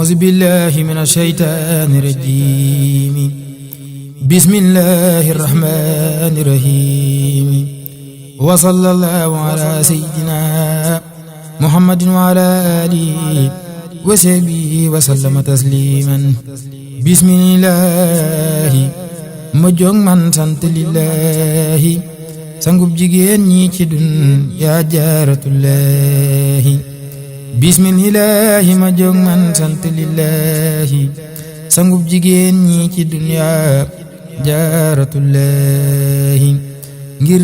أعوذ بالله من الشيطان الرجيم بسم الله الرحمن الرحيم وصلى الله على سيدنا محمد وعلى آله وصحبه وسلم تسليما بسم الله ma jóg man sant lillahi sangub jigéen ñi ci dun yaa jaaratullahi bismillahi ma jóg man sant lillahi sangub jigéen ñi ci dun yaa jaaratullahi ngir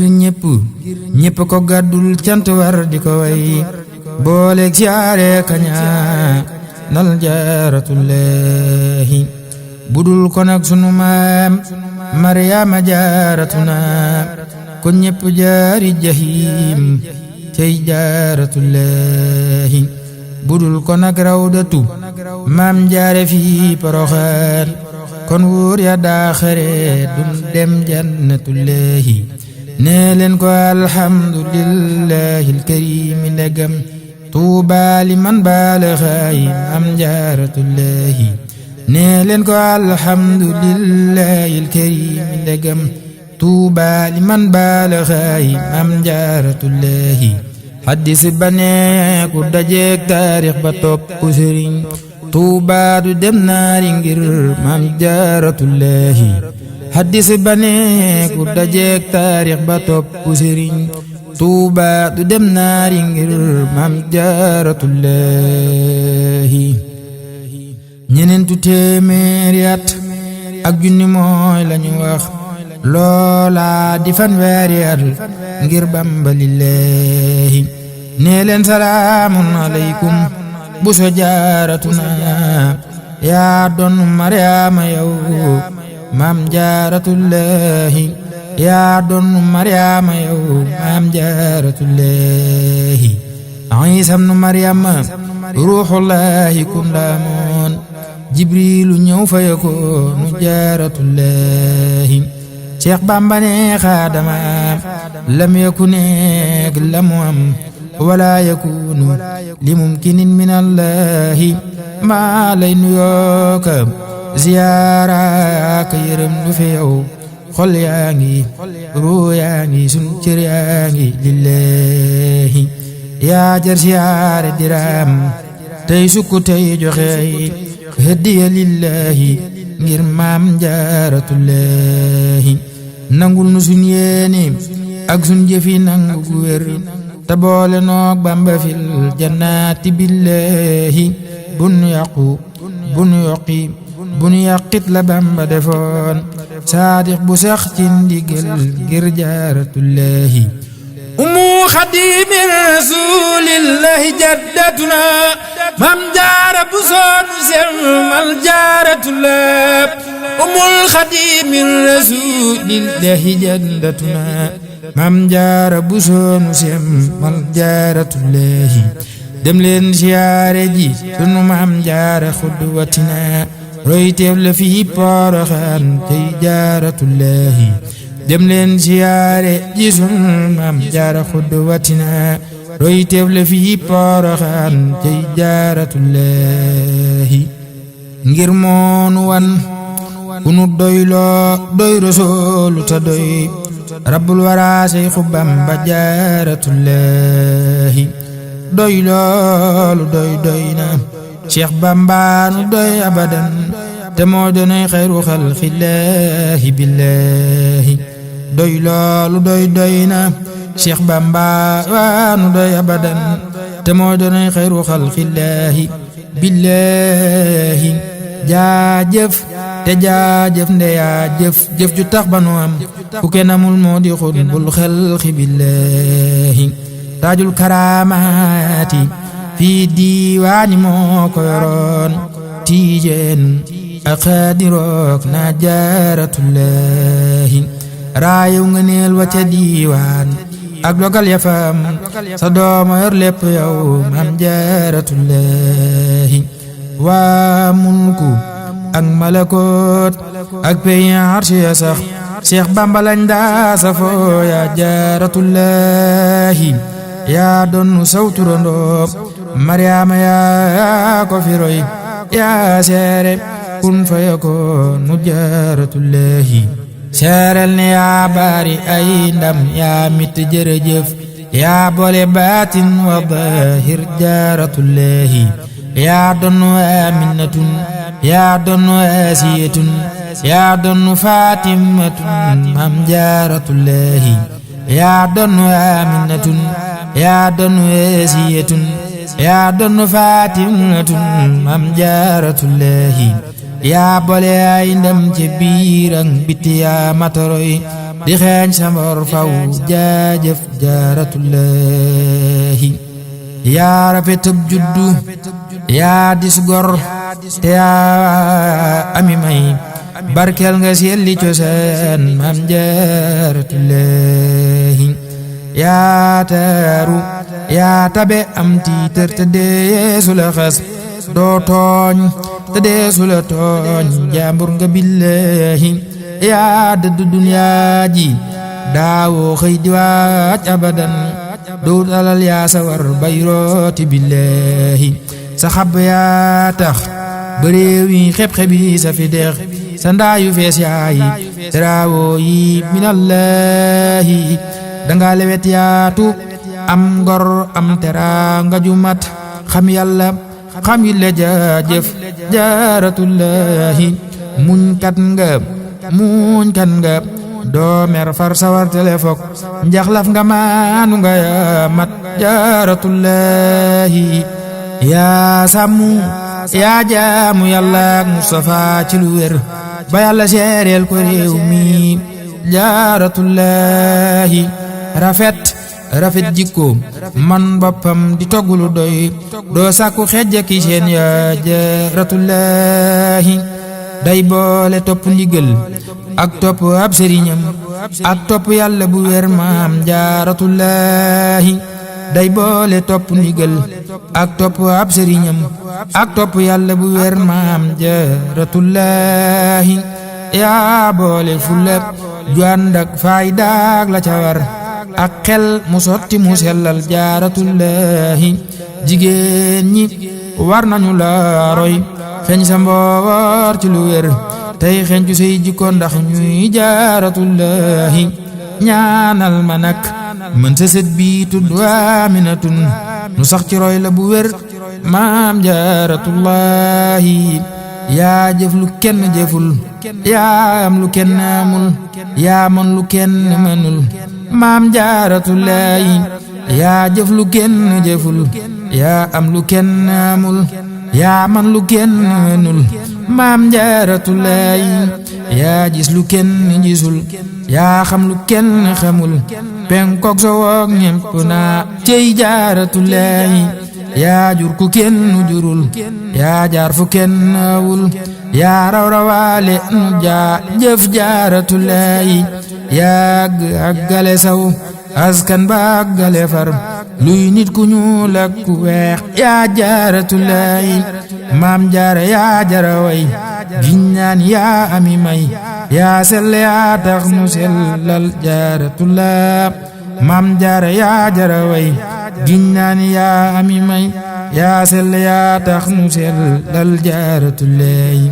ñépp ko gàddul cant war di ko way booleeg siyaare kaña nal jaaratullahi budul ko nag sunu maam Mariama jaaratuna ko ñépp jaari jahim tey jaaratullahi budul ko nag rawdatu maam jaare fi Poroxaan kon wóor ya daaxare dun dem jannatullahi nee leen ko alhamdulillahi alkarimi ndegam tuuba liman baalaxaayi maam jaaratullahi nee leen ko alhamdulillahi alkarimi ndegam tuuba liman baalaxaayi maam jaaratullahi xaddis ba nee ku dajeek taarix ba topp sëriñ tuuba du dem naari ngir maam jaaratullahi xaddis ba nee ku dajeek taarix ba topp sëriñ tuuba du dem naari ngir maam jaaratullahi ñeneentu téeméeri at ak junni mooy lañu wax loola di fanweeri at ngir Bamba lillahi nee leen salaamun aleykum bu so jaaratuna yaa doon Mariama yow maam jaaratullahi yaa doon Mariama yow maam jaaratullahi Iisa ibnu Mariama ruuxullahi kun daamoon jibrilu ñëw fa yakoonu jaaratullahi Cheikh Bamba ne xaadama lam yakuneek lamu am wala yakunu li mumkinin min allahi maa lay nuyooka ziyaaraaka yërëm du fi yow xol yaa ngi ruu yaa ngi sun cër yaa ngi lillahi yaa jar siyaare diraam tey sukku tey joxe hadiya lillahi ngir maam jaaratullahi nangul nu sun yéene ak sun jëfi nangu gu wér te boole noog Bamba fil jannaati billahi bunu yàqu bunu yoqi bunu yàqit la Bamba defoon saadix bu sax ci ndigal ngir jaaratullahi umu xadimi rasulillahi jaddatuna mam jaara bu soonu selmal jaaratullah umul xadimi rasulillahi jaddatuna mam jaara bu soonu selmal jaaratullahi dem leen siyaare ji sunu mam jaara xudwatina roy teef la fi Poroxaan tey jaaratullahi dem leen siyaare ji sunu maam jaara xudwatina roy teef la fi Poroxaan tey jaaratullahi ngir moonu wan ku nu doyloo doy Rasuulu ta doy rabbul wara Seexu Bamba jaaratullahi doy loolu doy na Cheikh Bamba nu doy abadan te moo doonay xayru xalqillahi billahi doy loolu doy na Cheikh Bamba waa nu doy abadan te moo doonay xayru xalqillahi billahi jaajëf te jaajëf ndeyaa jëf ju tax ba nu am ku kenn amul moo di xutbul xalqi billahi taajul karaamaati fii diiwaani moo ko yoroon tiijeen ak xaadirook naa jaaratullahi raayu nga neel wa ca diiwaan ak dogal ya fam sa dooma yor lépp yow maam jaaratullahi waa mulku ak malakoot ak peyi arsi ya sax Cheikh Bamba lañ daa safoo yaa jaaratullahi yaa doon sawturandoo Mariama yaa ko fi roy yaa seere kun fayakoonu jaaratullahi seereel ne yaa bari ay ndam yaa mit jërëjëf yaa boole baatin wa zahir jaaratullahi yaa donnu aminatun yaa donnu asiyatun yaa donnu fatimatun mam jaaratullahi yaa donnu aminatun yaa donnu asiyatun yaa donnu fatimatun mam jaaratullahi yaa boole ay ndam ci biir ak biti yaa matoroy di xeeñ sa mbor faw jaajëf jaaratullahi yaa rafetub juddu yaa dis gor te yaa ami may barkel nga selli cosaan mam jaaratullahi yaa taaru yaa tabe am tiitër te deesu la xas doo tooñ te deesu la tooñ jaambur nga billahi yaa dëddu duniyaa ji daawoo xëy di waaj abadan doo dalal yaa sawar bayrooti billahi sa xab yaa tax bëréew yi xeb-xeb yi sa fi deex sa ndaayu fees yaayi teraawoo yi minallahi danga lewet yaatu am ngor am teraanga ju mat xam yàlla xam yi la jaajëf jaaratullahi muñ kat nga doo mer far sawar telefok njaxlaf nga maanu nga yaa mat jaaratullahi yaa sàmmu yaa jaamu yàlla ak Mustafa ci lu wér ba yàlla seereel ko réew mi jaaratullahi rafet jikko man boppam di toggulu doy doo sàkku xejja ki seen yaa jaaratullahi day boole topp ndigal ak topp ab sëriñam ak topp yàlla bu wér maam jaaratullahi day boole topp ndigal ak topp ab sëriñam ak topp yàlla bu wér maam jaaratullahi yaa boole fulla ju ànd ak faydaak la ca war ak xel mu sotti mu sellal jaaratullahi jigéen ñi war nañu la roy xeñ sa mboor ci lu wér tey xeñ cu say jikko ndax ñuy jaaratullahi ñaanal ma nak mën sa sët bi tudd Aminatun nu sax ci roy la bu wér maam jaaratullahi yaa jëf lu kenn jëful yaa am lu kenn amul yaa mën lu kenn mënul maam jaaratullahi yaa jëf lu kenn jëful yaa am lu kenn amul yaa man lu kenn mënul maam jaaratullahi yaa gis lu kenn gisul yaa xam lu kenn xamul penkook sowook ñépp naa cey jaaratullahi yaa jur ku kenn jurul yaa jaar fu kenn awul yaa raw rawaale nu jëf jaaratullahi yaa àggale saw askan ba àggale far luy nit ku ñuul ak ku weex yaa jaaratullahi maam jaara yaa jara way giññaan yaa ami may yaa sell yaa tax nu sellal jaaratullah maam jaara yaa jara way giññaan yaa ami may yaa sell yaa tax nu sellal jaaratullahi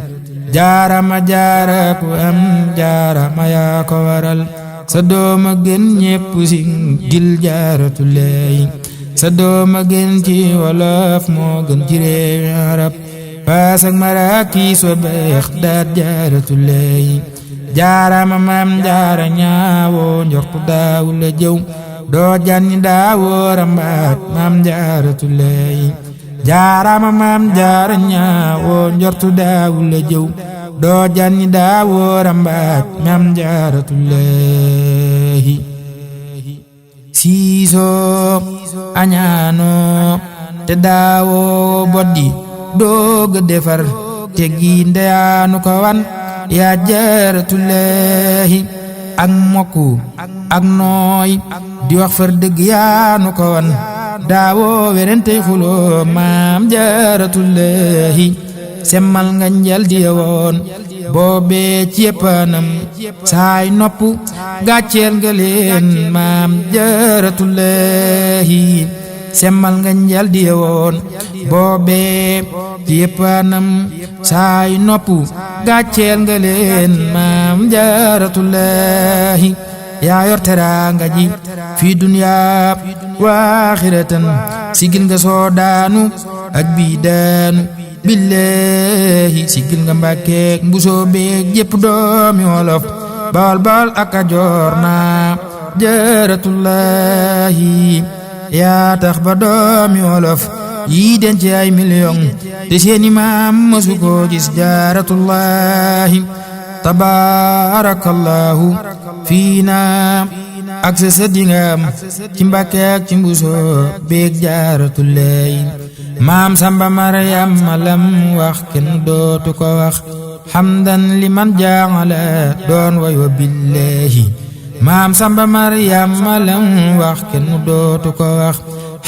jaarama jaara ku am jaarama yaa ko waral sa dooma gën ñépp si gil jaaratullahi sa dooma gën ci wolof moo gën ci réewi arab faas ak maraki so beex daat jaaratullahi jaarama maam jaara ñaawoo njortu daawu la jëw doo janni daawoo rambaat maam jaaratullahi jaarama maam jaara ñaawoo njortu daawu la jëw doo janni daawoo rambaat maam jaaratullahi siisoo añaanoo te daawoo boddi dooga defar teggi ndeyaanu ko wan yaa jaaratullahi ak mokku ak nooy di wax far dëgg yaanu ko wan daawoo werente xuloo maam jaaratullahi semmal nga njal di woon boobee ci yeppanam saay nopp gàcceel nga leen maam jaaratullahi semmal nga njal di woon boobee ci yépp anam saay nopp gàcceel nga leen maam jaaratullahi yaa yor teraanga ji fi duniyaa wa aaxiratan sigil nga soo daanu ak bii daanu billahi sigil nga mbàkkeek mbusoo beek jépp doomi wolof bawal bawal ak a joor naa jaaratullahi yaa tax ba doomi wolof yii denc ay million te seeni maam mësu ko gis jaaratullahi tabaarakallahu fiina ak sa sëddingam ci Mbàkke ak ci mbusoo beek jaaratullahi maam Samba Maryam lam wax kenn dootu ko wax hamdan liman jaala doon wayo billahi maam Samba Maryam lam wax kenn dootu ko wax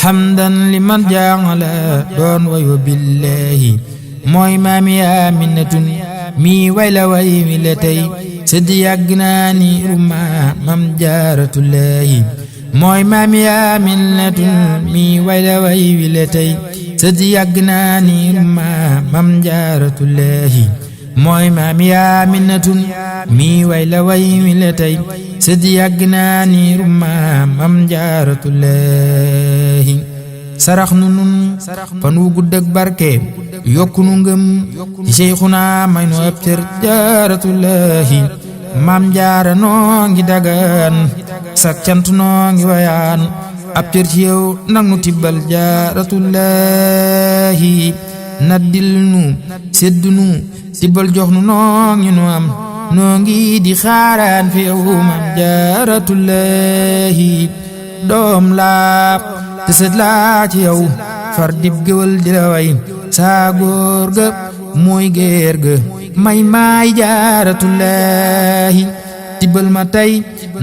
hamdan liman jaala doon wayo billahi mooy maami Aminatun mi wayla way mi la tey sëdd yàgg naa ni ruma mam jaaratullahi mooy maami Aminatun mi wayla way mi la tey sëdd yàgg naa ni ruma mam jaaratullahi mooy maami Aminatun mi wayla way mi la tey sëdd yàgg naa ni ruma mam jaaratullahi sarax nu nun fan wu gudd ak barke yokku nu ngëm ci Seyxuna may nu ab cër jaaratullahi maam jaara noo ngi dagaan sak cant noo ngi wayaan ab cër ci yow nang nu tibbal jaaratullahi naddil nu seddu nu tibbal jox nu noo ngi nu am noo ngi di xaaraan fi yow maam jaaratullahi doom laa te sët laa ci yow far dib géwël di la way saa góor ga mooy géer ga may jaaratullahi tibbal ma tey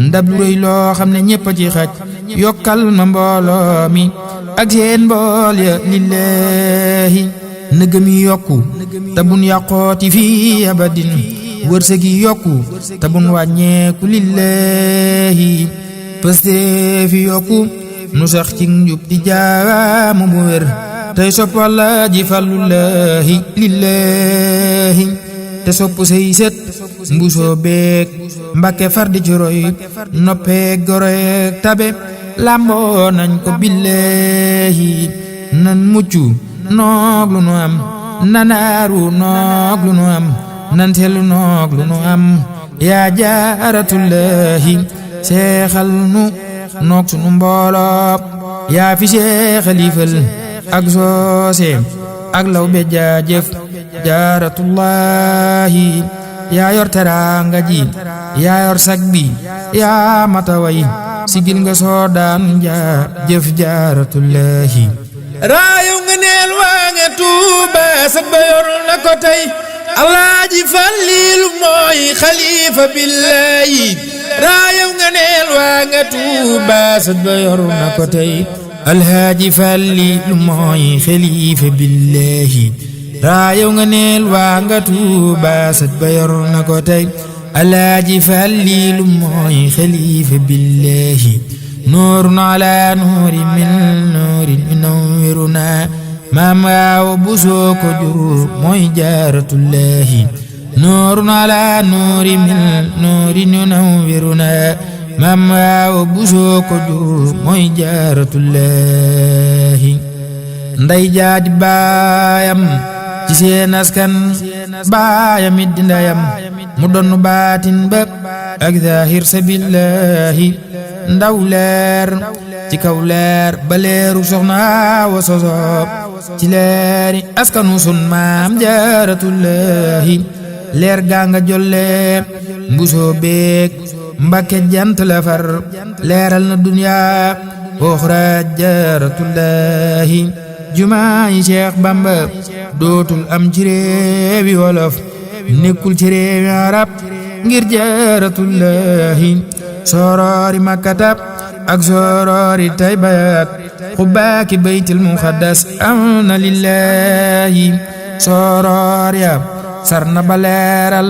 ndab lu rëy loo xam ne ñépp a ci xaj yokkal ma mbooloo mi ak seen mbool ya lillahi nëgëm yi yokku te bun yàqooti fii abadin wërsëg yi yokku te bun wàññeeku lillahi pëste fi yokku nu sax ci njub di jaamu bu wér tey sopp Alla ji fallullahi lillahi te sopp say set mbusoo beek Mbàkke far di ci roy noppeek goroyeek tabe lamboo nañ ko billahi nan muccu noog lu nu am nanaaru noog lu nu am nan telu noog lu nu am yaa jaaratullahi seexal nu noog sunu mbooloo yaa fi seexalifal ak soose ak law be jaajëf jaaratullahi yaa yor teraanga ji yaa yor sag bi yaa mataway sigil nga soo daan jaajëf jaaratullahi raayu nga neel waa nga Tuuba sag ba yor na ko tey Alaaji Fallilu mooy xalifa billahi raayu nga neel waa nga Tuuba sag ba yor na ko tey Alaaji Fallilu mooy xalifa billahi raayu nga neel waa nga Tuuba sag ba yor na ko tey Alaaji Fallilu mooy xalifa billahi nuurun ala nuuri min nuurin yunawwiruna maam waaw bu soo ko jur mooy jaaratullahi nuurun ala nuuri min nuurin yunawwiruna maam waaw bu soo ko jur mooy jaaratullahi nday jaadi baayam ci seen askan baayam it di ndayam mu doon baatin ba ak zaahir sabillahi ndaw leer ci kaw leer ba leeru soxna wa sosob ci leeri askanu sun maam jaaratullahi leer gaa nga jolle mbusoo beek Mbàkke jant la far leeral na dunya oxra jaaratullahi jumaa yi Cheikh Bamba dootul am ci réewi wolof nekkul ci réewi arab ngir jaaratullahi sorori makkatab ak sorori taybayak xubaaki baytil muqaddas am na lillahi soror ya sarna baleeral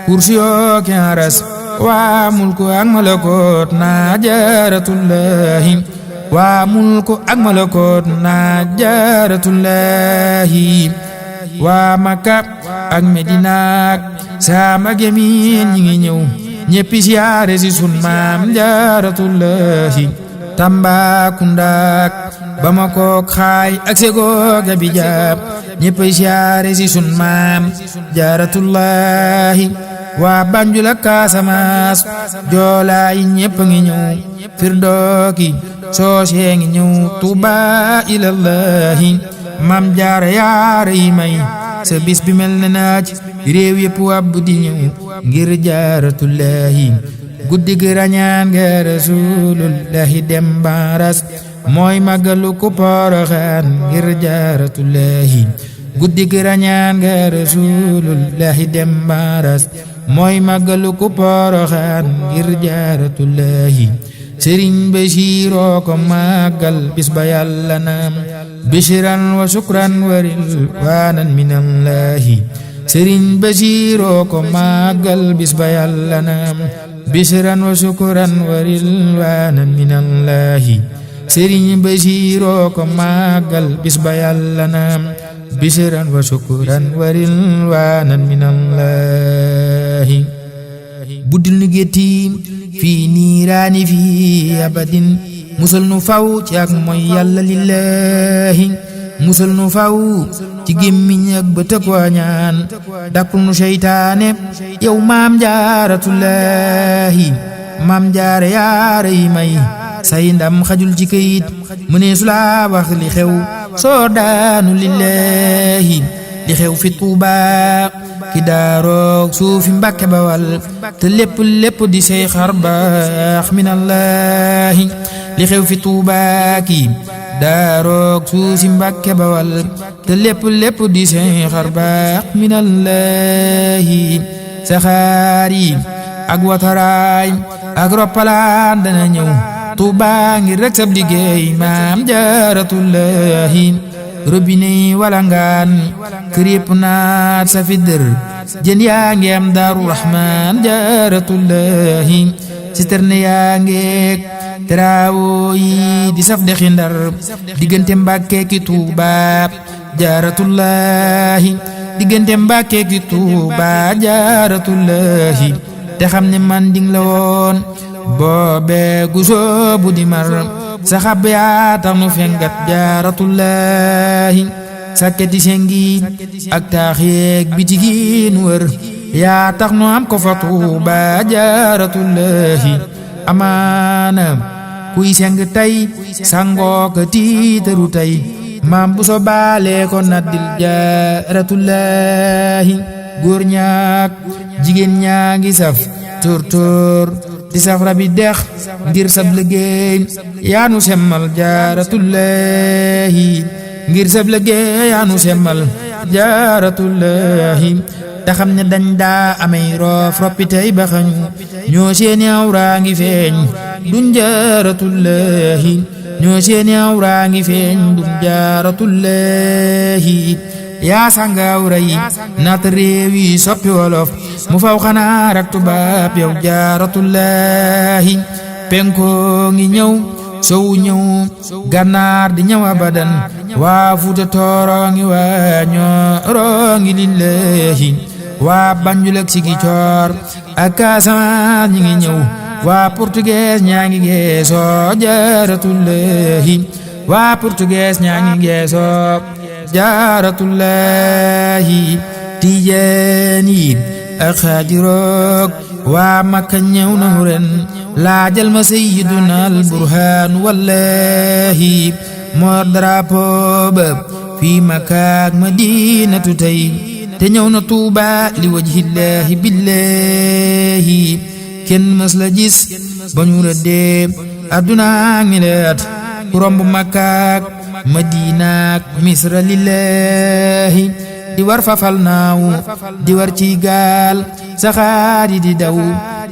kursi yoo ki aras waa mulku ak malakoot na jaaratullahi waa mulku ak malakoot na jaaratullahi waa Makka ak Medina ak Saam ak Yamin ñi ngi ñëw ñéppi siyaare si sun maam Jaaratullaahi Tambacounda ak Bamako ak Xaay ak Ségou ak Abidjan ñéppi siyaare si sun maam Jaaratullaahi waa Banjul ak Casamance Joola yi ñépp ngi ñëw Firdooki Soose ngi ñëw Tuuba ilallaahi Maam Jaara yaara yi may sa bis bi mel na naaj réew yépp wàbb di ñëw ngir Jaaratullaahi guddi gi rañaan nga Rasuulullaahi dem baras mooy màggalu ku Poroxaan ngir Jaaratullaahi guddi gi rañaan nga Rasuulullaahi dem baras mooy màggalu ku Poroxaan ngir Jaaratullaahi Sëriñ Basiiroo ko màggal bis ba Yàlla naam bishiran wa shukran wa rilwaanan minallaahi Sëriñ Basiiroo ko màggal bis ba Yàlla naam bishiran wa shukran wa rilwaanan minallaahi Sëriñ Basiiroo ko màggal bis ba Yàlla naam bishiran wa shukran wa rilwaanan minallaahi buddil nu gétti fii niiraani fii abadin musal nu faw ci ak mooy Yàlla lillaahi musal nu faw ci gémmiñ ak bët ak wañaan dakkul nu seytaane yow maam Jaaratullaahi maam Jaara yaara yi may say ndam xajul ci kayit mu ne su laa wax li xew soo daanu lillaahi li xew fi Tuubaa ki daaroog suufi Mbàkke Bawal te lépp di say xar baax minallaahi li xew fi Tuubaa ki daaroog suufi Mbàkke Bawal te lépp di say xar baax minallaahi saxaar yi ak wataraay ak roppalaan dana ñëw Tuubaa ngir rek sab liggéey maam Jaaratullaahi robinet yi walangaan kër yépp naat sa fi dër jën yaa ngi am Daaru Rahmaan Jaaratullaahi citerne yaa ngeek teraawo yi di saf dexi Ndar diggante Mbàkke ki Tuubaa Jaaratullaahi diggante Mbàkke ki Tuubaa Jaaratullaahi te xam ne man ding la woon boobe gu soobu di mar saxab yaa tax nu fengat Jaaratullaahi sakketi sengi ak taax yeeg bitigi nu wër yaa tax nu am ko fa Tuuba Jaaratullaahi amaana kuy seng tey sangoo ko tiitaru tey maam bu so baale ko naddil Jaaratullaahi góor ñaak jigéen ñaa ngi saf tóor di saf rabi dex ngir sab liggéey yaa nu semmal Jaaratullaahi ngir sab liggéey yaa nu semmal Jaaratullaahi te xam ne dañ daa amey roof roppi tey ba xañu ñoo seeni awraa ngi feeñ dun Jaaratullaahi ñoo seeni awraa ngi feeñ dun Jaaratullaahi yaa sanga awra yi naata réew yi soppi wolof mu faw xanaa rak tubaab yow Jaaratullaahi penkoo ngi ñëw sowu ñëw gànnaar di ñëw abadan waa Fuuta Tooro ngi waa Ñooro ngi lillaahi waa Banjul ak Sigicoor ak Casamance ñi ngi ñëw waa portugais ñaa ngi geesoo Jaaratullaahi waa portugais ñaa ngi geesoo Jaaratullaahi Tijaan yi ak Xaadiroog waa Makka ñëw nañu ren laajal ma Sayyiduna al Burhaan wallaahi moo drapeau ba fii Makka ak Madinatu tey te ñëw na Tuuba li wajhillaahi billaahi kenn mës la gis ba ñu rëddee adduna ngi leet ku romb Makka ak Madina ak Misra lillaahi di war fafal naaw di war ci gaal saxaar yi di daw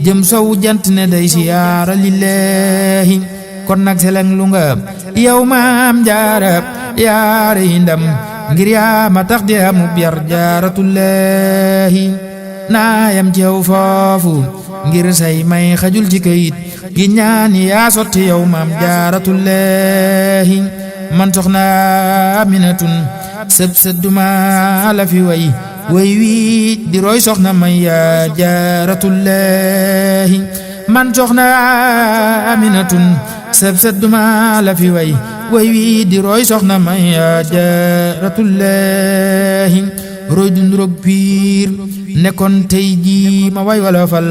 jëm sow jant ne day siyaara lillaahi kon nag seleng lu nga yow maam Jaara yaara yi ndam ngir yaa ma tax di amub yar Jaaratullaahi naayam ci yow foofu ngir say may xajul ci kayit gi ñaan yaa sotti yow maam Jaaratullaahi man soxna Aminatun sëdduma la fi way wi di roy soxna may yaa jaaratullahi man soxna aminatun sëdduma la fi way wi di roy soxna may yaa jaaratullahi roy dund rog piir nekkoon tey ji ma way wolofal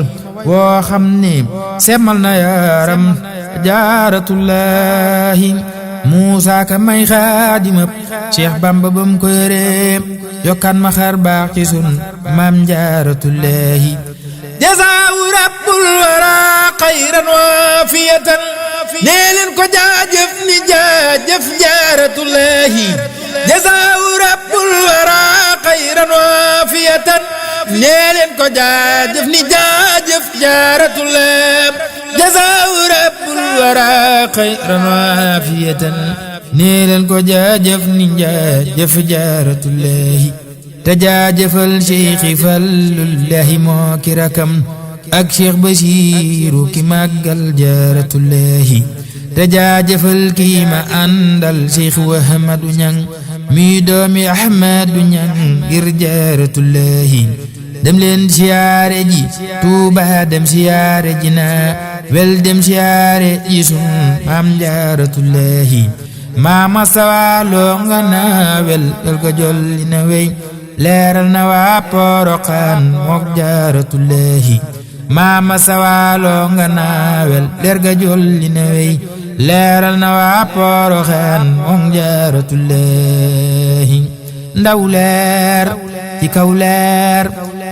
woo xam ne semmal na yaaram jaaratullahi Muusaa ka may xaadimab Cheikh Bamba bam ko yore yokkaan ma xar baax ci sun maam jaaratullahi jazaahu rabbul wara xayran waafiyatan nee leen ko jaajëf ni jaajëf jaaratullahi jazaahu rabbul wara xayran waafiyatan nee leen ko jaajëf ni jaajëf jaaratullahi jazaahu rabbul wara xayran waafiyatan nee leen ko jaajëf ni jaajëf jaaratullahi te jaajëfal Cheikh Fallullahi moo ki rakam ak Cheikh Basiiru ki màggal jaaratullahi te jaajëfal kii ma àndal Cheikh Ahmadu Ñaŋ mi doomi Ahmadu Ñaŋ ngir jaaratullahi dem leen siyaare ji Tuuba dem siyaare ji naa wel dem siyaare ji sun maam jaaratullahi maama sawaaloo nga naa wel ga jolli na wey leeral na waa Poroxaan mook jaaratullahi maama sawaaloo nga naa wel ga jolli na wey leeral na waa Poroxaan mook jaaratullahi ndaw leer ci kaw leer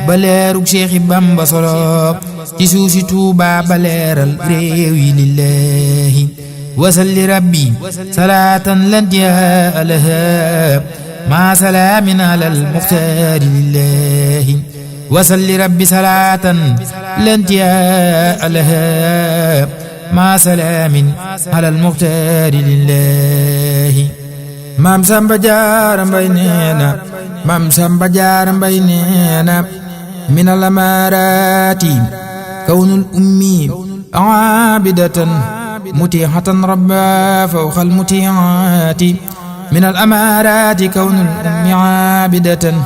ba leerug Cheikh Bamba solo ci suusi Tuuba ba leeral réew yi lillahi wasalli rabbi salaatan lantihaa laha ma salaamin alal muxtaari lillahi wasalli rabbi salaatan lantihaa laha ma salaamin alal muxtaari lillahi maam Samba Jaara Mbay neena maam Samba Jaara Mbay neena min al amaaraati kawnul ummi aabidatan mutiihatan rabba fawqal mutiihaati min al amaaraati kawnul ummi aabidatan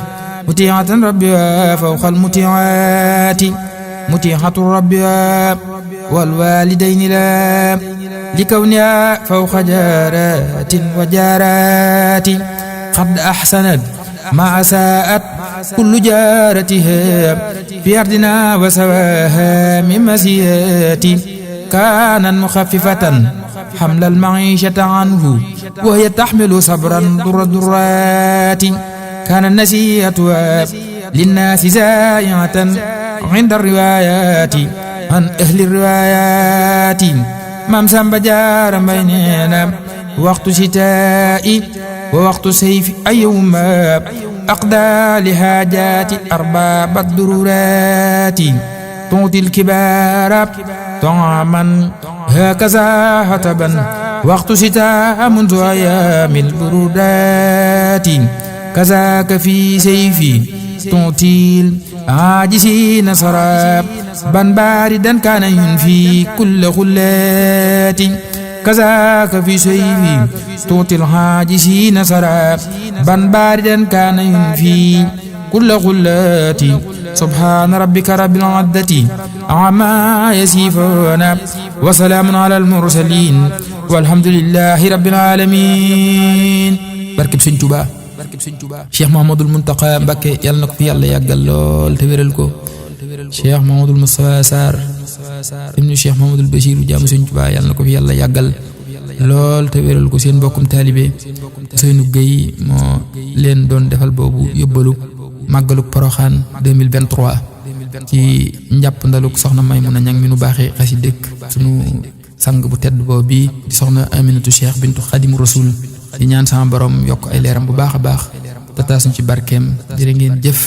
mutiihatan rabba fawqal mutiihaati mutiihatu rabba wal waalidayni laa li kawnihaa fawqa jaaraatin wa jaaraati qad ahsanat ma asaa'at kullu jaaratihaa fi ardinaa wa sawaahaa min masiyaati kaanat muxaffifatan hamlal ma'iishati anhu wa hiya tahmilu sabran durraati kaanat nasiihatuhaa linnaasi zaa'i'atan 'inda riwaayaati an ahli riwaayaati maam Samba Jaara Mbay neena waxtu sitaa'i wa waxtu sayfi ayyuhuma aqdaa li haajaati arbaaba dururaati tuuti l-kibaara ta'aaman haakazaa hataban waxtu sitaa'a mundu ayyaami l-burudaati kazaaka fi sayfi tuuti l-aajisiina saraaban baaridan kaana yunfii kulla xullaati كذاك في سيفي توتي الحاجسين سرابا باردا كان ينفي كل غلاتي سبحان ربك رب العزة عما يصفون وسلام على المرسلين والحمد لله رب العالمين barkeb Sëñ Tuubaa Cheikh Mouhamadoul Mountakha Mbacké yàlla na ko fi yàlla yàggal lool te wéral ko Cheikh Mouhamadoul Moustapha Sarr ibnu Cheikh Mouhamadoul Bachir jaamu Sëñ Tuubaa yàlla na ko fi yàlla yàggal lool te wéral ko seen mbokkum taalibe Seynou Gueye moo leen doon defal boobu yóbbalu màggaluk Poroxaan 2023 ci njàpp ndaluk soxna Maymuna Ñaŋ mi nu baaxee xasi dëkk sunu sang bu tedd boobu bi di soxna Aminatu Cheikh bintu Xadimu Rasul di ñaan sama borom yokk ay leeram bu baax a baax te taasuñ ci barkeem jërë ngeen jëf